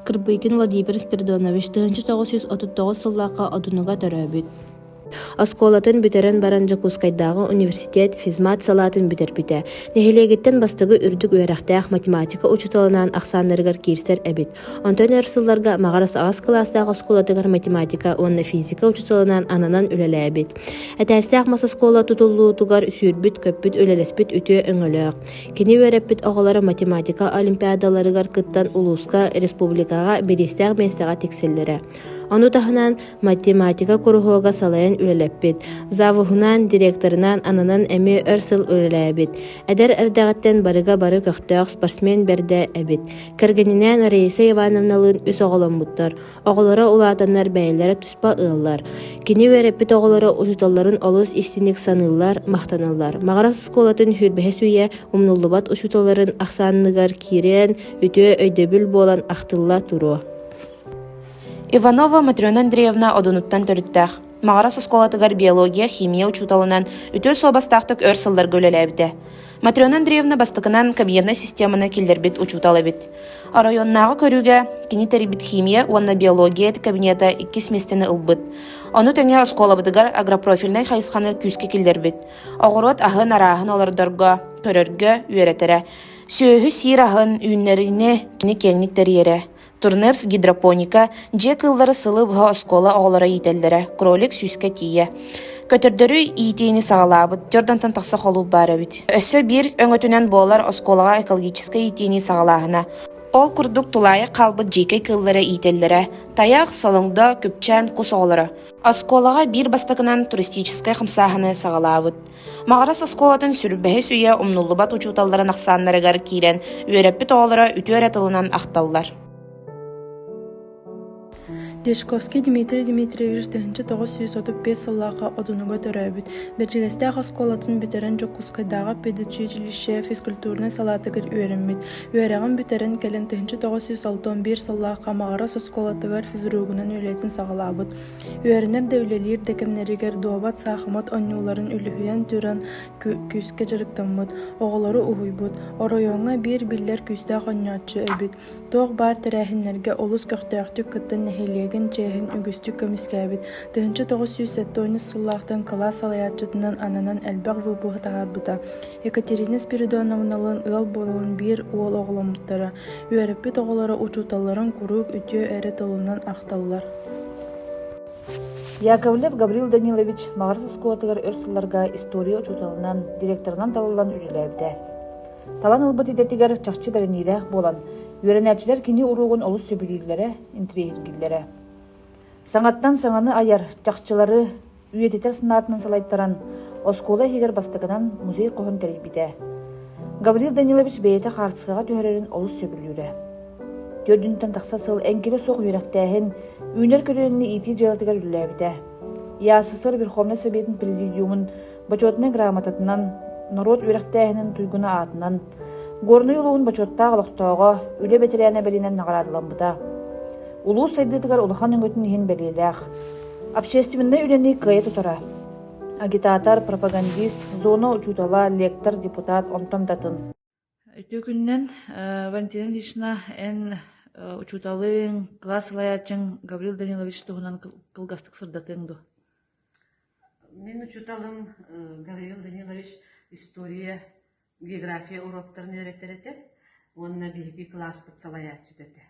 Скрыбыкин Владимир Спиридонович 1939 сыллаахха Одунуга төрөөбүт. Оскуолатын бүтэрэн баран Дьокуускайдааҕы университет физмат салаатын бүтэрбитэ. Нэһилиэгиттэн бастакы үрдүк үөрэхтээх математика учууталынаан ахсааннарыгар киирсэр эбит. Онтон өр сылларга Маҕарас аҕыс кылаастаах оскуолатыгар математика уонна физика учууталынан ананан үлэлээбит. Этээстээх мас оскуола тутуллуутугар сүүрбүт-көппүт, үлэлэспит үтүө өҥөлөөх. Кини үөрэппит оҕолоро математика олимпиадаларыгар кыттан улууска, республикаҕа бириистээх миэстэҕэ тиксэллэрэ. Ону таһынан математика куруһуога салайан үлэлэппит, завуһунаан, директорынан ананан эмиэ өр сыл үлэлээбит. Эдэр эрдэҕиттэн барыга бары көхтөөх спортсмен бэрдэ эбит. Кэргэнинээн Раиса Ивановналыын үс оҕоломмуттар. Оҕолоро улаатаннар бэйэлэрэ туспа ыаллар. Кини үөрэппит оҕолоро учууталларын олус истиҥник саныыллар, махтаналлар. Маҕарас оскуолатын сүүрбэһис үйэ умнуллубат учууталларын ахсааныгар киирэн, үтүө өйдөбүл буолан ахтылла туруо. Иванова Матрена Андреевна Одунуттан төрүттээх. Маҕарас оскуолатыгар биология, химия учууталынан үтүө суобастаахтык өр сылларга үлэлээбитэ. Матрена Андреевна бастакынан кабинетнай системаны киллэрбит учуутал эбит. Оройуоннааҕы көрүүгэ кини тэрийбит химия уонна биология кабинета иккис миэстэни ылбыт. Ону тэҥэ оскуолабытыгар агропрофильнай хайысханы күүскэ киллэрбит. Оҕуруот аһын арааһын олордорго, көрөргө үөрэтэрэ. Сүөһү сиир аһын үүннэриини кини киэҥник тэрийэрэ. Турнепс, гидропоника, дьиэ кыыллары сылы быһа оскуола оҕолоро иитэллэрэ, кролик сүүскэ тиийэ. Көтөрдөрү иитиини саҕалаабыт, Дьордантан тахса холууп баар эбит. Өссө биир өҥөтүнэн буолар оскуолаҕа экологическай иитиини саҕалааһына. Ол курдук тулаайах хаалбыт дьиикэй кыыллары иитэллэрэ, тайах, солоҥдо, күпчээн, кус оҕолоро. Оскуолаҕа биир бастакынан туристическай хамсааһыны саҕалаабыт. Маҕарас оскуолатын сүүрбэһис үйэ умнуллубат учууталларын ахсааннарыгар киирэн үөрэппит оҕолоро үтүө эрэ тылынан ахталлар. Дьячковский Дмитрий Дмитриевич 1935 сыллаахха Одунуга төрөөбүт. Бэрдьигэстээх оскуолатын бүтэрэн Дьокуускайдааҕы педучилище физкультурнай салаатыгар үөрэммит. Үөрэҕин бүтэрэн кэлэн 1961 сыллаахха Маҕарас оскуолатыгар физругунан үлэтин саҕалаабыт. Үөрэнэр да үлэлиир да кэмнэригэр дуобат, саахымат оонньууларын үлүһүйэн туран күүскэ дьарыктаммыт, оҕолору уһуйбут, оройуоҥҥа биир биллэр күүстээх оонньооччу эбит. Туох баар тэрээһиннэргэ олус көхтөөхтүк кыттан нэһилиэгин чиэһин үгүстүк көмүскээбит. 1970 сыллаахтан кылаас салайааччытынан ананан элбэх выпуһу таһаарбыта. Екатерина Спиридоновналыын ыал буолан биир уол оҕоломмуттара. Үөрэппит оҕолоро учууталларын куруук үтүө эрэ тылынан ахталлар. Яковлев Гаврил Данилович Маҕарас оскуолатыгар өр сылларга история учууталынан, директорынан талыллан үлэлээбитэ. Талан ылбыт идэтигэр чахчы бэриниилээх буолан, үөрэнээччилэр кини уруогун олус сөбүлүүллэрэ, интириэһиргииллэрэ. Саҥаттан саҥаны айар, чахчылары үйэтитэр санаатынан салайтаран, оскуола иһигэр бастакынан музей хоһун тэрийбитэ. Гаврил Данилович бэйэтэ хаартыскаҕа түһэрэрин олус сөбүлүүрэ. Төрдүнтэн тахса сыл эҥкилэ суох үөрэхтээһин, үүнэр көлүөнэни иитии дьыалатыгар үлэлээбитэ. ЯССР Верховнай Советын Президиумун Бочуотунай грамотатынан, норуот үөрэхтээһинин туйгуна аатынан, Горнай улууһун бочуоттаах олохтооҕо, үлэ бэтэрээнэ бэлиэнэн наҕараадаламмыта. Улуус сайдыытыгар улахан өҥөтүн иһин бэлиэлээх. Общественнай үлэни кыайа тутара. Агитатор, пропагандист, зона учуутала, лектор, депутат, онтон да атын. Үтүө күнүнэн, Валентина Ильична, эн учууталыҥ, кылаас салайааччыҥ Гаврил Данилович туһунан кылгастык сырдатыаҥ дуо? Мин учууталым Гаврил Данилович история, география уруоктарын үөрэтэр этэ уонна биһиги кылааспыт салайааччыта этэ.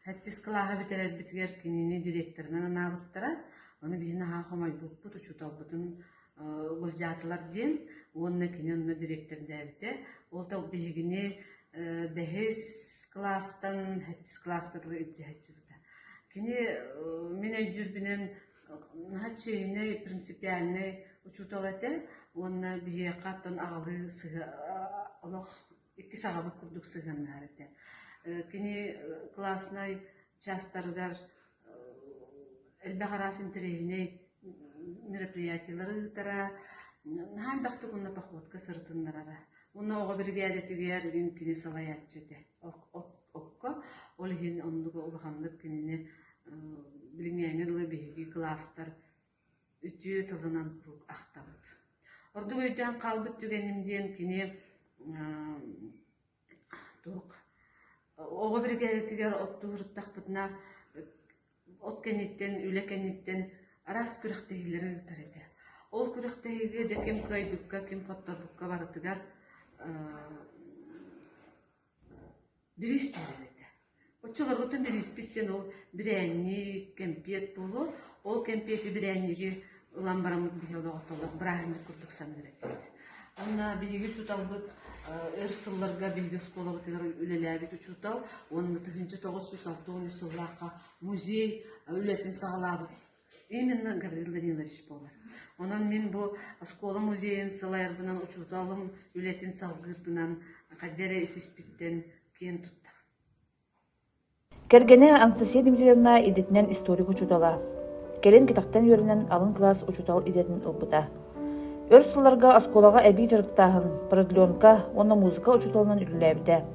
Сэттис кылааһы бүтэрэрбитигэр кинини директорынан анаабыттара. Ону биһи наһаа хомойбуппут, учууталбытын былдьаатылар диэн уонна кини онно дириэктэрдээбитэ. Ол да биһигини бэһис кылаастан сэттис кылааска дылы илдьэ сылдьыбыта. Кини мин өйдүүрбүнэн наһаа чиэһинэй, принципиальнай учуутал этэ уонна биһиэхэ оттон аҕалыы сыһыа олох иккис аҕабыт курдук сыһыаннаһар этэ. Кини класснай чаастарыгар элбэх араас интэриэһинэй мероприятиелары ыытара, наһаа элбэхтик уонна походка сырытыннарара. Уонна оҕо биригээдэтигэр мин кини салайааччы этэ окко. Ол иһин оннук улаханнык кинини билиҥҥээҥҥэ дылы биһиги кылаастар үтүө тылынан куруук ахтабыт. Ордук өйдөөн хаалбыт түгэним диэн кини туох. Оҕо биригээдэтигэр оттуу сырыттахпытына от кэнниттэн, үлэ кэнниттэн араас күрэхтэһиилэри ыытар этэ. Ол күрэхтэһиигэ дьэ ким кыайбыкка, ким хотторбукка барытыгар бириис биэрэр этэ. Оччолоргутун бирииспит диэн ол бирээнньик, кэмпиэт буолуо. Ол кэмпиэти бирээнньиги ылан бараммыт биһи олоҕотолох бырааһынньык курдук саныыр этибит. Уонна биһиги учууталбыт өр сылларга биһиги оскуолабытыгар үлэлээбит учуутал уонна 1963 сыллаахха музей үлэтин саҕалаабыт именно Гаврил Данилович буолар. Онон мин бу оскуола музейын салайарбынан учууталым үлэтин салгыырбынан хайда эрэ ис-испиттэн киэн туттабын. Кэргэнэ Анастасия Дмитриевна идэтинэн историк учуутала. Кэлин кэтэхтэн үөрэнэн алын кылаас учуутал идэтин ылбыта. Өр сылларга оскуолаҕа эбии дьарыктааһын, продленка уонна музыка учууталынан үлэлээбитэ.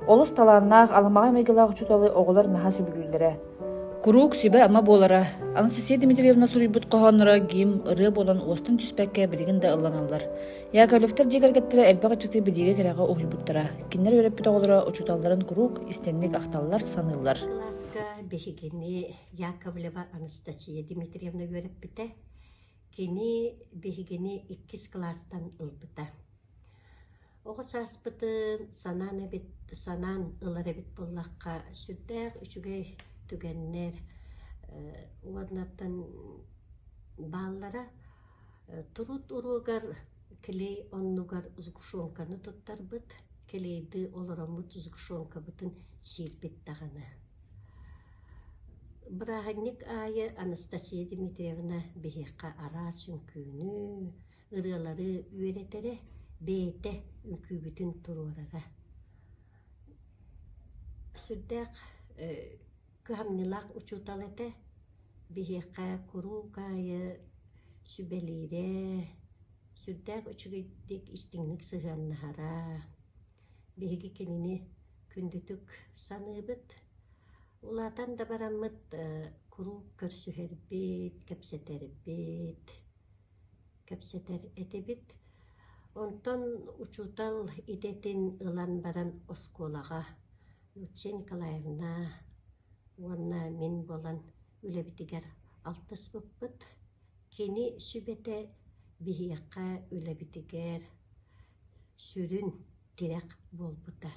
Олус талааннаах, аламаҕай майгылаах учууталы оҕолор наһаа сөбүлүүллэрэ. Куруук сүбэ-ама буолара. Анастасия Дмитриевна суруйбут хоһоонноро гимн, ырыа буолан уостан түспэккэ билигин да ылланаллар. Яковлевтар дьиэ кэргэттэрэ элбэх ыччаты билиигэ-кэрэҕэ уһуйбуттара. Кинилэр үөрэппит оҕолоро учууталларын куруук истиҥник ахталлар, саныыллар. Кылааска биһигини Яковлева Анастасия Дмитриевна үөрэппитэ. Кини биһигини иккис кылаастан ылбыта. Оҕо сааспытын санаан эбит, санаан ылар эбит буоллахха, сүрдээх үчүгэй түгэннэр уоннаттан бааллара. Труд уруогар клей оннугар сгущенканы туттарбыт, клейдыы олороммут сгущенкабытын сиирбит даҕаны. Бырааһынньык аайы Анастасия Дмитриевна биһиэхэ араас үҥкүүнү, ырыалары үөрэтэрэ, бэйэтэ үҥкүүбүтүн туруорара. Сүрдээх кыһамньылаах учуутал этэ. Биһиэхэ куруук аайы сүбэлиирэ, сүрдээх үчүгэйдик истиҥник сыһыаннаһара. Биһиги кинини күндүтүк саныыбыт. Улаатан да бараммыт куруук көрсүһэрбит, кэпсэтэрбит, кэпсэтэр этибит. Онтон учуутал идэтин ылан баран оскуолаҕа Люция Николаевна уонна мин буолан үлэбитигэр алтыспыппыт. Кини сүбэтэ биһиэхэ үлэбитигэр сүрүн тирэх буолбута.